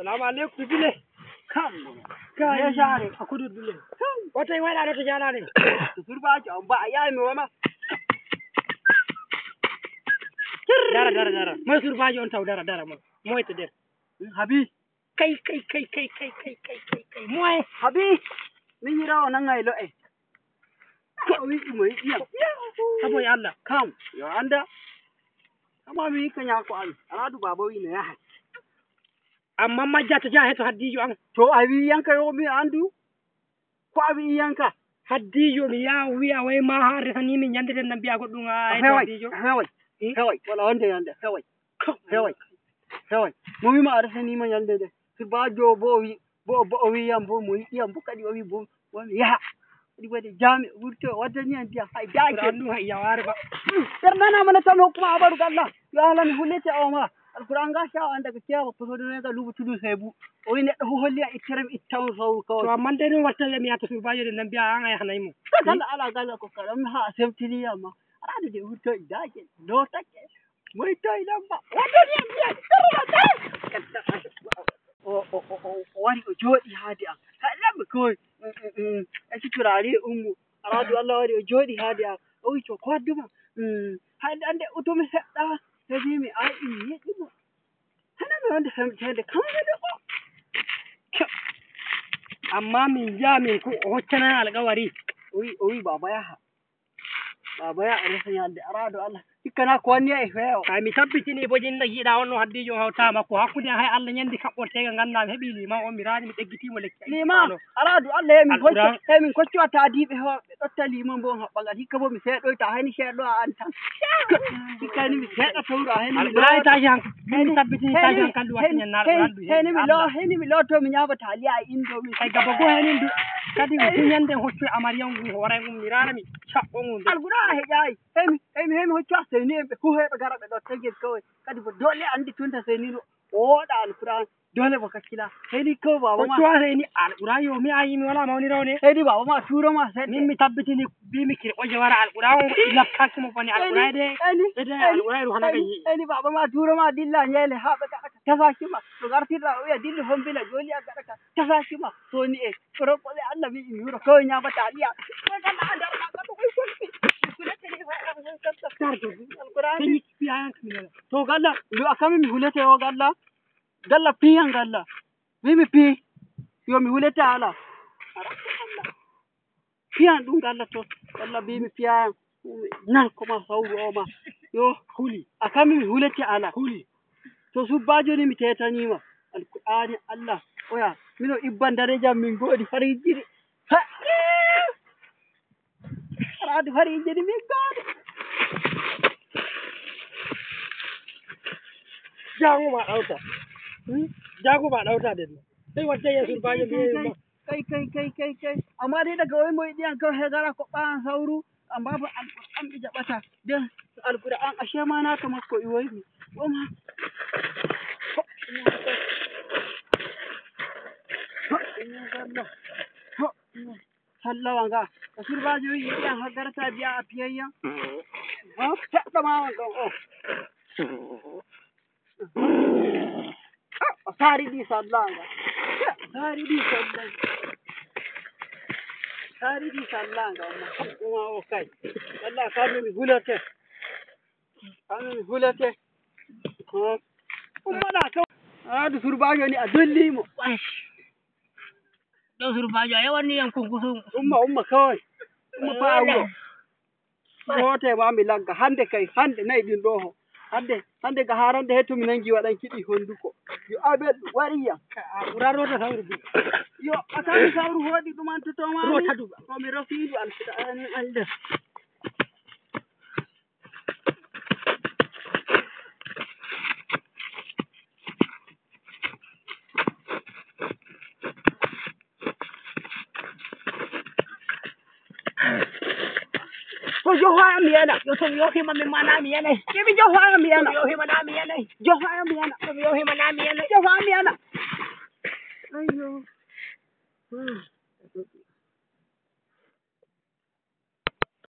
Salamu alaikum bile. Kam. Kai. Ya share. A kudu dule. Wata yi wani ta jana ne. To surbajo on ba a yayi mi wama. Dara dara dara. Mai surbajo on taw dara dara mo. Moy ta der. Habi. Kai kai kai kai kai kai kai kai kai. Moy. Habi. Min yirawo nan ngai lo e. Ko wi mo iya. Sabo ya Allah. Kam yo anda. Amma mi kan ko an. Aradu baba wi ne yaha. Amma majja ta ja heto haddijo an. To a wi yanka yo mi andu. Ko a wi yanka. Haddijo mi ya wiya wai ma har resani min yande den nan biya goddum a heto haddijo. Hewai. Hewai. Wala wonde yande hewai. Hewai. Hewai. Mo wi ma a resani ma yande de. Surbajo bo wi bo bo o wi yam bo mo yam bo kadi o wi bo won yaha. Ɗi waɗi jami wurto waddani en ndiyam hay daake. Andu hay yaware ba. Ɓernana mana tan hokkuma abaru galla. Yo Allah mi hullete o ma. Alquran ga sha an daga kiyawa foto ne ga lubu tudu sebu. O wi neɗɗo fu holli a ittere mi ittan sawru To kawai. amma dai no watta mi yato surbajo den nan biya an ay hanay mo. Kala ala galla ko karam ha semtini yamma. Aradu de wurto e daake lotake. Moyto e lamba. Waddani en ndiyam. O o o o wari o jooɗi haade am. Ha lamba kawai. E turare ummu. Aradu Allah wari o jooɗi haade am. O wi to ko wadduma. Hande ande utomi seɗɗa heɓimi ai mi yiɗimo. Hana mi wonde semtede kamɓe o. Amma min ja min ko o hoccana alƙawari. O wi baba yaha. Baba yaha resa ñalde arado Allah. Hikkana ko wanni e feewo. Kay mi tabbitini bo jinna yiiɗa on no haddijo hawtama ko hakkude hay Allah ñandi kaɓɓortega ganda mi heeɓi liman on mi raani mi ɗeggitimo lekki. Liman aradu Allah hemin Alquran. koccu hemin koccu a taadiɓe hoɓe ɗotta liman bo haɓɓagal hikka bo mi seeɗoyta hayni seeɗo a an tan. Hikka ni mi seeɗa towru a hayni mi Alqur'ani tashi han mi tabbitini tashi han kallu watti ñanna alqur'an du heni mi lo heni mi loto mi ñaama taliya e indomi. Kay gaba goo henin du kadi mi huñande hoccu amariya ngu hoore ngu mi rana mi caɓɓo ngu nde. Alqur'an a heƴayi hemi hemi hemi hoccu a seni en ɓe fu heɓe gara ɓe ɗotta gel kawai kadi bo dole andi tunta senino o woɗa alqur'an dole bo kakkila heni ko baba ma Hoccu a seni alqur'an yo mi ayi mi wala mawnirawo ne. heni baba ma turoma seɗɗe. Min mi tabbitini mbimi kirɓoje wara alqur'an o lakkakimo bone alqur'an de eni ede alqur'an ru hanaga yi'i. eni baba ma turoma dilla ñeele ha ɓe gaɗa ka tafakima to gartirɗa o wiya dillu fombila joni a gaɗa ka tafakima soni e roɓɓoɓe Allah wi mi wuro kawai ñama taliya alqur'ani to galla yo akami mi hulete o galla galla piyan galla wimi pi yo mi hulete ala piyan ɗum galla to galla mbimi piyan nan koma sawru o ma yo Huli akami mi hulete ala huli. To subbajo ni mi tetanima alqur'ani Allah oya mino ibban darejam min goodi har hijjiri aradu har hijjiri min goodi. Jago ma ɗauta. Jago ma ɗauta den. Sai wacce ya surbajo bi kai kai kai kai kai amma dai daga wai mo yiɗi an kawai sai gara ko ɓan sauru amma ba alqur'an ɓe jaɓata den alqur'an ashe ma naka makko iwoymi oma sallawa nga ko surbajo wi yiɗi an ha garata biya a piyayyan seɗɗo ma on ɗon o saari ɗi salla nga saari ɗi salla saari ɗi salla nga oma uma o kay walla kami mi hulete kami mi hulete ummaɗa kaw aadu surbajo ni a dollimo. Ɗo surbajo a yawanni yam konkuso. Umma umma kawai umma fa a wuro gote ma mi lagga hande kay hande nayi ɗin ɗo ho hande hande ga harande he to mi nangi waɗan kiɗi honduko yo abel wariyam. Alqur'an rota sawru du. Yo akami sawru hoɗi ɗumantotoma Rota du. to mi rosidu alqur'ani Allah. To johoya mi yana. Yo to mi yohima min ma na mi yanay. Kimi johoya mi yana. Mi yohima na mi yanay. Johoya mi yana. To mi yohima na mi yanay. Johoya mi yana. Ayyo.